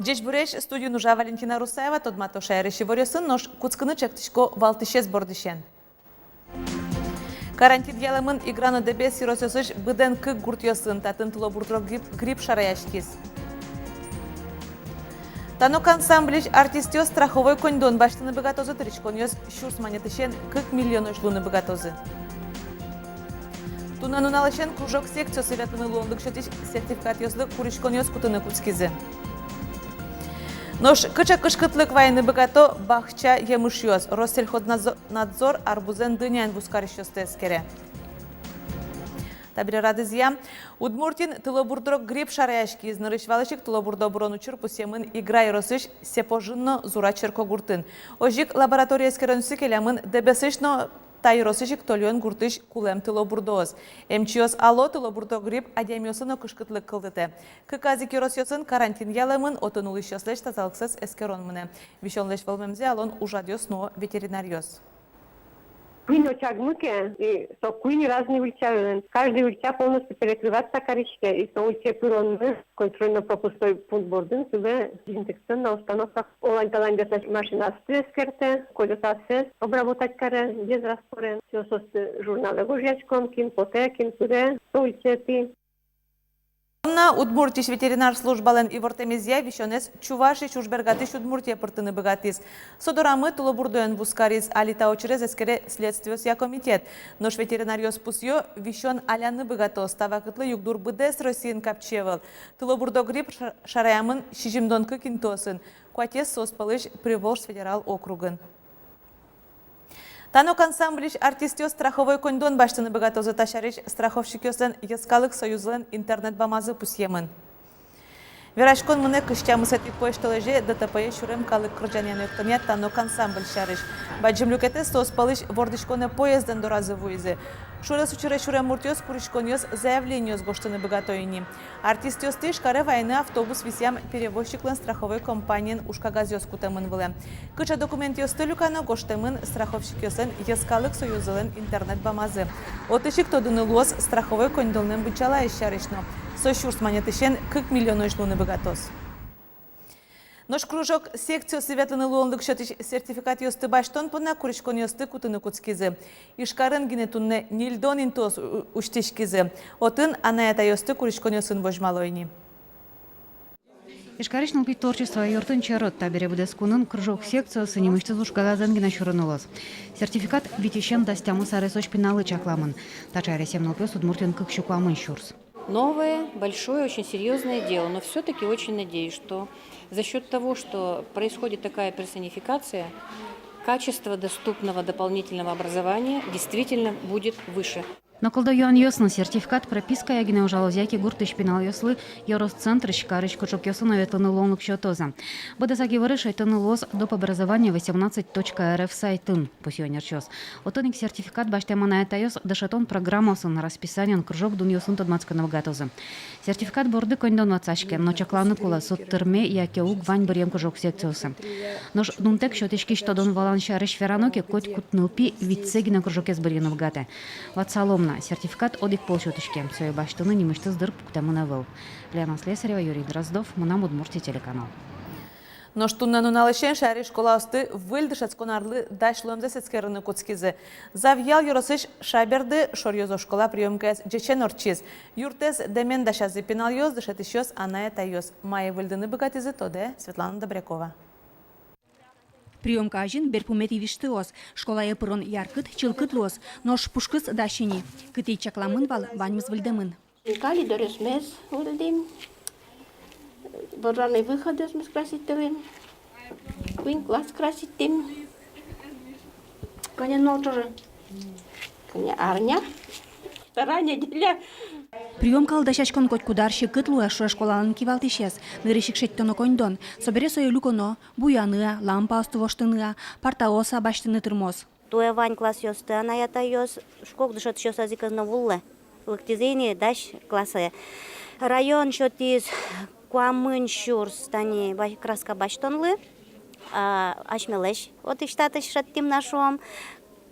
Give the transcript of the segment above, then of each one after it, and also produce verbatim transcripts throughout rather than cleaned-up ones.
Ӟечбуресь! Студиын ужа Валентина Русаева. Тодмато шаерысь иворъёсын, нош кутскыны чектӥсько валтӥсез бордысен. Карантин ялэмын Игра но Дэбес ёросъёсысь быдэн кык гуртъёсын. Татын тылобурдо грипп, грипп шараяськиз. «Танок» ансамбльысь артистъёс страховой коньдон басьтыны быгатозы. Тырисьонъёс сюрс манетысен кык миллионозь луыны быгатозы. Туннэ нуналысен кружок-секциосы ветлыны луонлык сётӥсь сертификатъёслы куриськонъёс кутыны кутскизы. Нош кыӵе кышкытлык вайыны быгато бакча емышъёс? Россельхознадзор, надзор арбузэн, дыняен вузкарисьёсты эскере. Табере радызъя. Удмуртиын тылобурдо грипп шараяськиз. Нырысь валысь ик тылобурдо бырон учыр пусъемын Игра ёросысь Сепожын но Зура черкогуртын. Озьы ик лаборатория эскеронъёсы келямын Дэбесысь но та ёросысь ик Тольён гуртысь кулэм тылобурдоос. Эмчиос ало: тылобурдо грипп адямиослы но кышкытлык кылдытэ. Кыказ ик ёросъёсын карантин ялэмын, отын улӥсьёслэсь тазалыксэс эскерон мынэ. Висёнлэсь вӧлмемзэ алон ужрадъёс но ветеринаръёс. Куинь очагмы ке, и со куинь разный ульчаын. Каждый ульча полностью перекрываться кариське, и со ульчае пыронмы контрольно-пропускной пункт бордын сылэ дезинфекционная установка. Олань-таланьдэс машинаосты эскертэ, колёсаоссэс обработать каре, без раствора. Всё, соосты журналэ гожъяськом, кин потэ, кин пыре со ульчаетӥ. Понна Удмуртиысь ветеринар службалэн ивортэмезъя, висёнэз Чувашиысь уж бергатӥсь Удмуртие пыртыны быгатӥз. Со дорамы тылобурдоен вузкариз. Али та учырез эскере следствиосъя комитет. Нош ветеринаръёс пусъё: висён аляны быгатоз. Та вакытлы югдур быдэс Россиын капчи ӧвӧл. Тылобурдо грипп ша-, шараямын сизьымдон кык интыосын. Куатез соос пӧлысь Приволжск федерал округын. «Танок» ансамбльысь артистъёс страховой коньдон басьтыны быгатозы. Та сярысь страховщикъёслэн йӧскалык союзлэн интернет-бамазы пусъемын. Вераськон мынэ кызь тямысэтӥ пӧсьтолэзе ДТП-е сюрем калык кырӟанъя но эктонъя «Танок» ансамбль сярысь. Бадӟым люкетэз соос пӧлысь вордӥськонэ поездэн доразы вуизы. Шурес учыре сюрем муртъёс куриськонъёс, заявлениос гожтыны быгато ини. Артистъёсты Ижкаре вайыны автобус висъям перевозчиклэн страховой компаниен ужкагазъёс кутэмын вылэм. Кыӵе документъёсты люкано, гожтэмын страховщикъёслэн йӧскалык союзлэн интернет-бамазы. Отысь ик тодыны луоз страховой коньдонлэн быдӟалаез сярысь но. Со сюрс манетысен кык миллионозь луыны быгатоз. Нош кружок-секциосы ветлыны луонлык сётӥсь сертификатъёсты басьтон понна куриськонъёсты кутыны кутскизы. Ижкарын гинэ туннэ ньыльдон интыос у-, усьтӥськизы. Отын анай-атайёсты куриськонъёсын возьмало ини. Ижкарысь нылпи творчество юртын черод. Табере быдэс кунын кружок-секциосы нимысьтыз ужкагазэн гинэ сюрыны луоз. Сертификат витьысен дас тямыс аресозь пиналлы чакламын. Таӵе аресъем нылпиос Удмуртиын кык сю куамын сюрс. Новое, большое, очень серьёзное дело, но всё-таки очень надеюсь, что за счёт того, что происходит такая персонификация, качество доступного дополнительного образования действительно будет выше. Но кылдо юанъёс но. Сертификат пропиская гинэ ужалоз яке гуртысь пиналъёслы ёрос центрысь, карысь кружокъёсы но ветлыны луонлык сётоз-а? Быдэсак иворъёс шедьтыны луоз доп образование восемнадцать точка эр эф сайтын, пусъё ӧнерчиос. Отын ик сертификат басьтэм анай-атайёс дышетон программаосын, расписаниен, кружок дунъёсын тодматскыны быгатозы. Сертификат борды коньдон ватсаське, но чакланы кулэ, со тырме яке уг вань быръем кружок-секциосы. Нош дунтэк сётӥськись тодон-валан сярысь верано ке, котькуд нылпи витьсэ гинэ кружокез быръыны быгатэ. Ватсалом на, сертификат одӥг пол сётӥське, сое басьтыны нимысьтыз дыр пуктэмын ӧвӧл. Лена Слесарева, Юрий Дроздов, «Мынам Удмуртие» телеканал. Нош туннэ нуналысен шаерысь школаосты выль дышетскон арлы дась луэмзэс эскерыны кутскизы. Завьял ёросысь Шаберды шоръёзо школа приёмкаез ӟечен ортчиз. Юртэз дэмен дасязы пиналъёс, дышетӥсьёс, анай-атайёс. Мае выльдыны быгатӥзы, тодэ Светлана Добрякова. Приёмка азьын берпуметӥ виштыос. Школае пырон яркыт, чылкыт луоз, нош пушкыз дась ини. Кытӥ чакламын вал, ваньмыз выльдэмын. Калидоръёсмес выльдӥм, божарный выходъёсмес красить тырим, куинь класс красить тырим. Кӧня нол ӵоже? Кӧня арня? Вторая неделя. Приёмкалы дасяськон котькуд ар секыт луэ, шуэ школалэн кивалтӥсез. Нырысь ик шедьтоно коньдон. Собере сое люконо, буяны-а, лампаосты воштыны-а, партаос-а басьтыны тырмоз. Туэ вань классъёсты анай-атайёс, шкок дышетӥсьёс азьвыл ик ӧз но вуылэ. Лыктӥзы ини дась классэ. Район сётӥз куамын сюрс тани ба-, краска басьтонлы, а асьмелэсь отысь-татысь шедьтӥм на, шуом,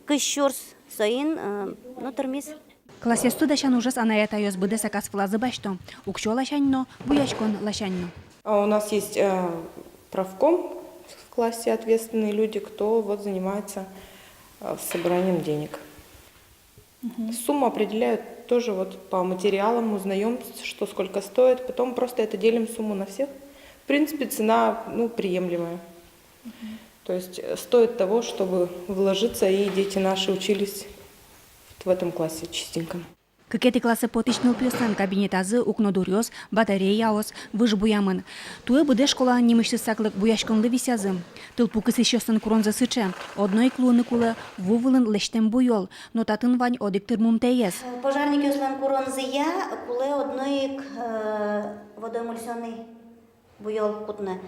кызь сюрс, соин, э, ну, тырмиз. Классъёсты дасян ужез анай-атайёс быдэсак ас вылазы басьто. Уксё ласянь но, буяськон ласянь но. А у нас есть э, профком в классе, ответственные люди, кто вот занимается э, собранием денег. Сумму определяют тоже вот по материалам, узнаем, что сколько стоит, потом просто это делим сумму на всех. В принципе, цена ну, приемлемая. То есть э, стоит того, чтобы вложиться, и дети наши учились в этом классе чистеньком. Кыкетӥ классэ потӥсь нылпиослэн кабинетазы укнодуръёс, батареяос, выж буямын. Туэ быдэ школаын нимысьтыз саклык буяськонлы висязы. Тылпу кысӥсьёслэн куронзы сыӵе: одно ик луыны кулэ ву вылын лэсьтэм буёл, но татын вань одӥг тырмымтэез. Пожарникъёслэн куронзыя кулэ одно ик э, водоэмульсионный буёл кутны.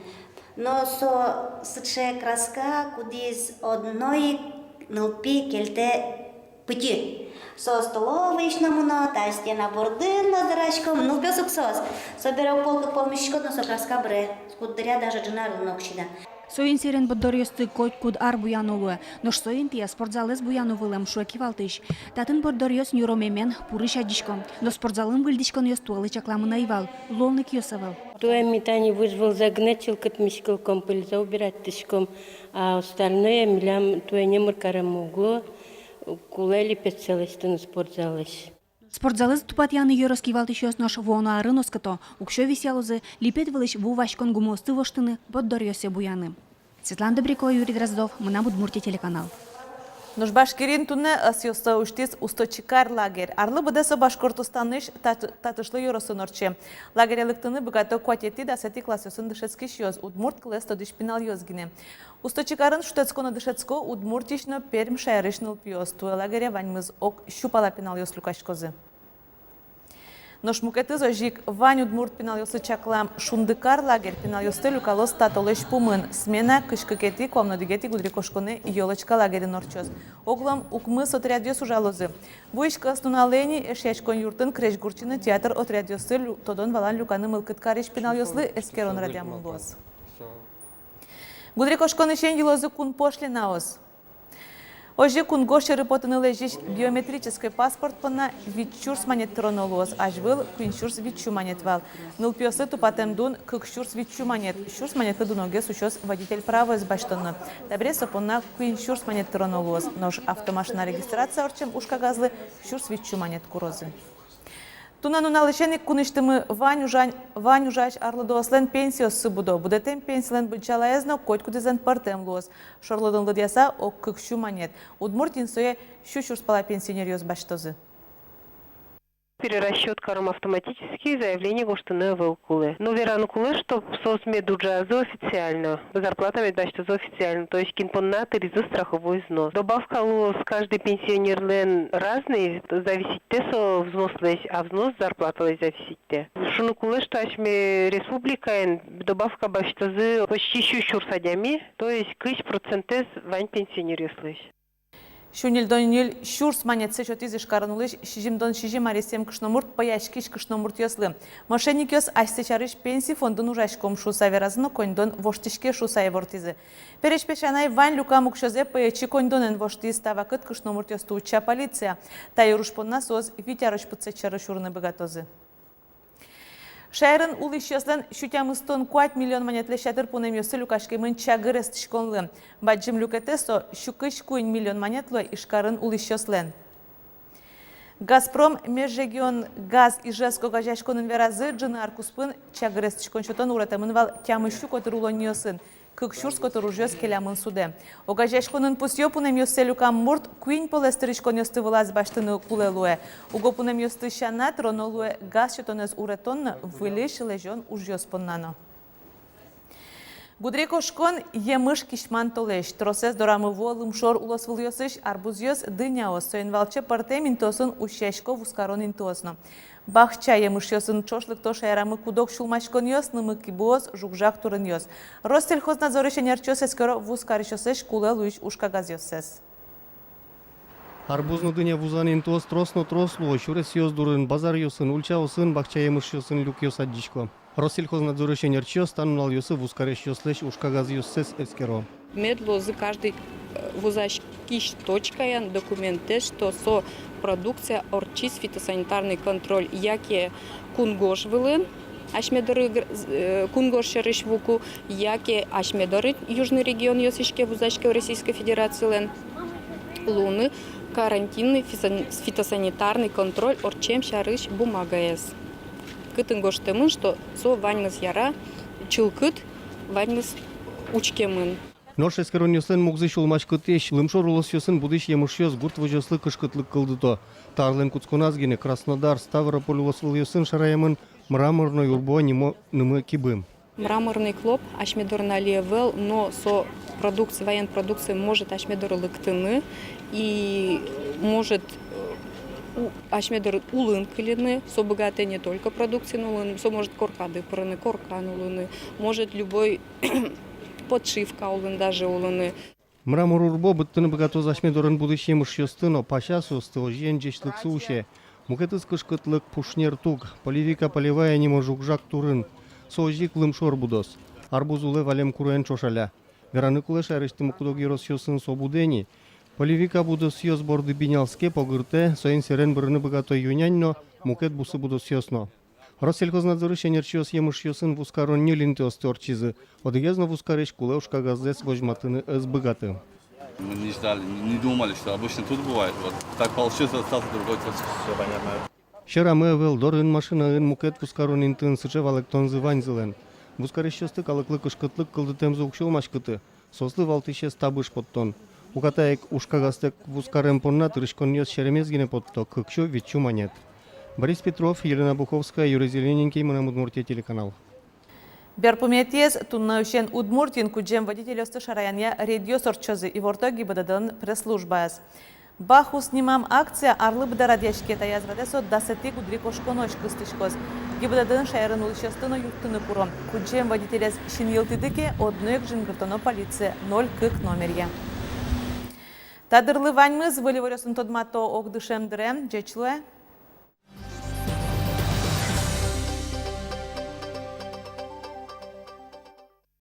Но со сыӵе краска, кудӥз одно ик нылпи кельтэ пытьы. Со столовойысь но мыно, та стена бордын но зыраськом, нылпиос ук соос. Собере ук пол кык пол миськод, но со краска быре, куддыръя даже ӝыны арлы но уг чида. Соин сэрен борддоръёсты котькуд ар буяно луэ. Нош соин тӥя спортзалэз буяно вылэм, шуэ кивалтӥсь. Татын борддоръёс нюромемен, пурысь адӟисько. Но спортзалын выльдӥськонъёс туалы чакламын ӧй вал, луонлыкъёс ӧвӧл. Туэ ми тани выж вылзэ гинэ чылкытмиськылӥськом, пыльзэ убирать кариськом, а остальное милям туэ номыр кареммы уг лу, кулэ липетсэ лэсьтыны спортзалысь. Спортзалэз тупатъяны ёрос кивалтӥсьёс нош вуоно арын оскыто. Уксё висъялозы липет вылысь ву васькон гумыосты воштыны, борддоръёссэ буяны. Светлана Добрякова, Юрий Дроздов, «Мынам Удмуртие» телеканал. Нош Башкириын туннэ ӧсъёссэ усьтӥз «Усточикар» лагерь. Арлы быдэ со Башкортостанысь Тат-, Татышлы ёросын ортче. Лагере лыктыны быгато куатетӥ, дасэтӥ классъёсын дышетскисьёс, удмурт кылэз тодӥсь пиналъёс гинэ. «Усточикарын» шутэтско но дышетско Удмуртиысь но Пермь шаерысь нылпиос. Туэ лагере ваньмыз ог сю пала пиналъёс люкаськозы. Нош мукетыз, озьы ик вань удмурт пиналъёслы чаклам «Шундыкар» лагерь пиналъёсты люкалоз та толэзь пумын. Смена кызь кыкетӥ, куамын одӥгетӥ гудырикошконэ «Ёлочка» лагерьын ортчоз. Оглом укмыс отрядъёс ужалозы. Вуись кӧснуналэ ини Эшъяськон юртын крезьгурчи но театр отрядъёслы лю-, тодон-валан люканы мылкыд карись пиналъёслы эскерон радъямын луоз. Гудырикошконысен йылозы кун пошлинаос. Озьы кунгож сьӧры потыны лэзись биометрической паспорт понна вить сюрс манет тыроно луоз, азьвыл куинь сюрс вить сю манет вал. Нылпиослы тупатэм дун кык сюрс вить сю манет, сюрс манетлы дуногес усёз водитель правоез басьтоно. Табере со понна куинь сюрс манет тыроно луоз, нош автомашина регистрация ортчем ужкагазлы сюрс вить сю манет курозы. Туннэ нуналысен ик кунысьтымы вань ужань, вань ужась арлыдоослэн пенсиоссы будо. Будэтэм пенсилэн быдӟалаез но котькудӥзлэн пӧртэм луоз. Шорлыдын лыдъяса, ог кык сю манет. Удмуртиын сое сю сюрс пала пенсионеръёс басьтозы. Перерасчёт каром автоматически, заявление гожтыны ӧвӧл кулэ. Но вераны кулэ, чтоб соос мед ужазы официально, зарплата мед басьтозы официально, то есть кин понна тыризы страховой взнос. Добавка луоз каждый пенсионерлэн разный, зависитьтэ со взнослэсь, а взнос зарплаталэсь зависитьтэ. Шуыны кулэ, что асьме республикаын добавка басьтозы почти сю сюрс адями, то есть кызь процентэз вань пенсионеръёслэсь. Сю ньыльдон ньыль сюрс манетсэ сётӥз Ижкарын улӥсь сизьымдон сизьым аресъем кышномурт пӧяськись кышномуртъёслы. Мошенникъёс асьсэ сярысь пенси фондын ужаськом шуыса веразы но коньдон воштӥське шуыса ивортӥзы. Пересь песянай вань люкам уксёзэ пӧечи коньдонэн воштӥз. Та вакыт кышномуртъёсты утча полиция. Та йыруж понна соос вить арозь пытсэт сьӧры сюрыны быгатозы. Шаерын улӥсьёслэн сю тямыстон куать миллион манетлэсь ятыр пунэмъёссы люкаськемын чагыр эстӥськонлы. Бадӟым люкетэ со, сю кызь куинь миллион манет, луэ Ижкарын улӥсьёслэн. «Газпром межрегионгаз Ижевск» огазеяськонын веразы, ӝыны ар куспын чагыр эстӥськон сётон уретэмын вал тямыс сю котыр улонниосын. Кык сюрс котыр ужъёс келямын судэ. Огазеяськонын пусъё: пунэмъёссэ люкам мурт куинь полэс тырыськонъёсты вылаз басьтыны кулэ луэ. Уго пунэмъёсты сяна, тыроно луэ газ сётонэз уретон но, выльысь лэзён ужъёс понна но. Гудырикошкон емыш кисьман толэзь. Тросэз дорамы вуо лымшор улосвылъёсысь арбузъёс, дыняос. Соин валче пӧртэм интыосын усьясько вузкарон интыос но. Бакча емышъёсын ӵош лыкто шаерамы куд-ог сюлмаськонъёс: нымык-ибыос, жуг-жаг турынъёс. Россельхознадзорысь ӧнерчиос эскеро вузкарисьёслэсь кулэ луись ужкагазъёссэс. Арбуз но дыня вузан интыос трос но трос луо. Сюресъёс дурын, базаръёсын, ульчаосын бакча емышъёсын люкъёс адӟисько. Россельхознадзорысь ӧнерчиос та нуналъёсы вузкарисьёслэсь ужкагазъёссэс эскеро. Мед луозы каждый э, вузаськись точкаен документэз, что со продукция ортчиз фитосанитарный контроль яке кунгож вылын, Асьме доры гр-, з-, э, кунгож сьӧрысь вуку, яке асьме доры южный регионъёсысь ке вузаське Российской Федерацилэн, луыны карантинный физан-, фитосанитарный контроль ортчем сярысь бумагаез. Кытын гожтэмын, что со ваньмыз яра, чылкыт, ваньмыз учкемын. Нош эскеронъёслэн мугзы сюлмаськытӥсь: лымшор улосъёсын будӥсь емышъёс гурт возёслы кышкытлык кылдыто. Та арлэн кутсконаз гинэ Краснодар, Ставрополь улосвылъёсын шараямын мраморной урбо нимо нымы-кибы. Мраморный клоп асьме дорын али ӧвӧл, но со продукция, военпродукция может асьме доры лыктыны и может, э, у-, асьме доры улын кыльыны. Со быгатэ не только продукциен улыны, со может коркады пырыны, коркан улыны, может любой подшивка улын даже улыны. Мрамор урбо быдтыны быгатоз асьме дорын будӥсь емышъёсты но, пася соосты озьыен ӟечлыксы усе. Мукетыз кышкытлык — пушнер туг, Полевика полевая нимо жуг-жаг турын. Со озьы ик лымшор будос. Арбуз улэ валем куроен ӵошаля. Вераны кулэ, шаерысьтым огъёросъёсын со будэ ни. Полевика будосъёс борды бинялске, погыртэ, соин сэрен бырыны быгато ю-нянь но, мукет бусы будосъёс но. Россельхознадзорысь ӧнерчиос емышъёсын вузкарон ньыль интыосты ортчизы. Одӥгез но вузкарись кулэ ужкагазэз возьматыны ӧз быгаты. Мы не ждали, не, не думали, что обычно тут бывает. Вот так получилось, остался другой точно. Всё понятно. Сьӧрамы ӧвӧл, дорын, машинаын, мукет вузкарон интыын сыӵе валэктонзы ваньзылэн. Вузкарисьёсты калыклы кышкытлык кылдытэмзы уг сюлмаськыты. Соослы валтӥсез — табыш поттон. Уката ик ужкагазтэк вузкарем понна тырыськонъёс серемес гинэ потто — кыксю-витьсю манет. Борис Петров, Елена Буховская, Юрий Зелененький, «Мынам Удмуртие» телеканал. Берпуметӥез: туннэысен Удмуртиын кудӟем водительёсты шараянъя рейдъёс ортчозы, иворто ГИБДД-ын пресс-службаез. «Бахус» нимам акция арлы быдэ радъяське. Таяз радэ со дасэтӥ гудырикошконозь кыстӥськоз. ГИБДД-ын шаерын улӥсьёсты но юрттыны куро. Кудӟем водителез синйылтӥды ке, одно ик жингыртоно полицие ноль кык номеръя. Та дырлы ваньмыз. Выль иворъёсын тодмато огдышем дыре. Ӟеч луэ.